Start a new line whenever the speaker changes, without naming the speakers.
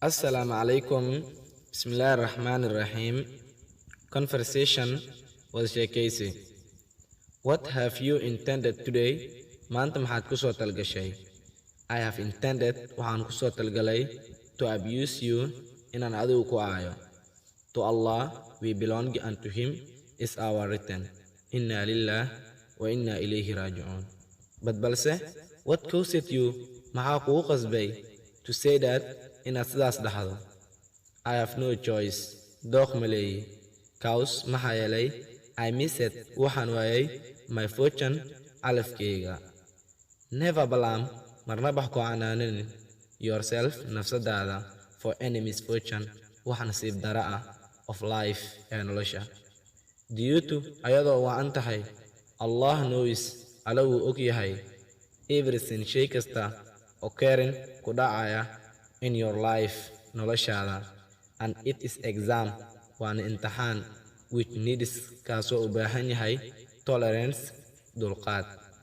Assalaamu calaykum. Bismillaahi raxmaani raxiim. Conversation, wada sheekaysi. What have you intended today? Maanta maxaad ku soo talgashay? I have intended, waxaan ku soo talgalay, to abuse you, inaan adigu ku aayo. To Allah we belong and to him is our return. Inna lillah wa inna ilayhi raaji'uun. But, balse, what caused you, maxaa kugu qasbay, to say that, inaad sidaas dhahdo? I have no choice, dooq ma leeyi, 'cause, maxaa yeelay, I missed, waxaan waayay, my fortune, calafkayga. Never blame, marnaba ha ku canaanin, yourself, nafsadaada, for any misfortune, wax nasiib dara ah, of life, ee nolosha. Due to, ayadoo wacan tahay, Allah knows, Alla wuu og yahay, everything, shay kasta, occurring, ku dhacaya, in your life, noloshaada, and it is exam, waana imtixaan, which needs, kaasoo u baahan yahay, tolerance, dulqaad.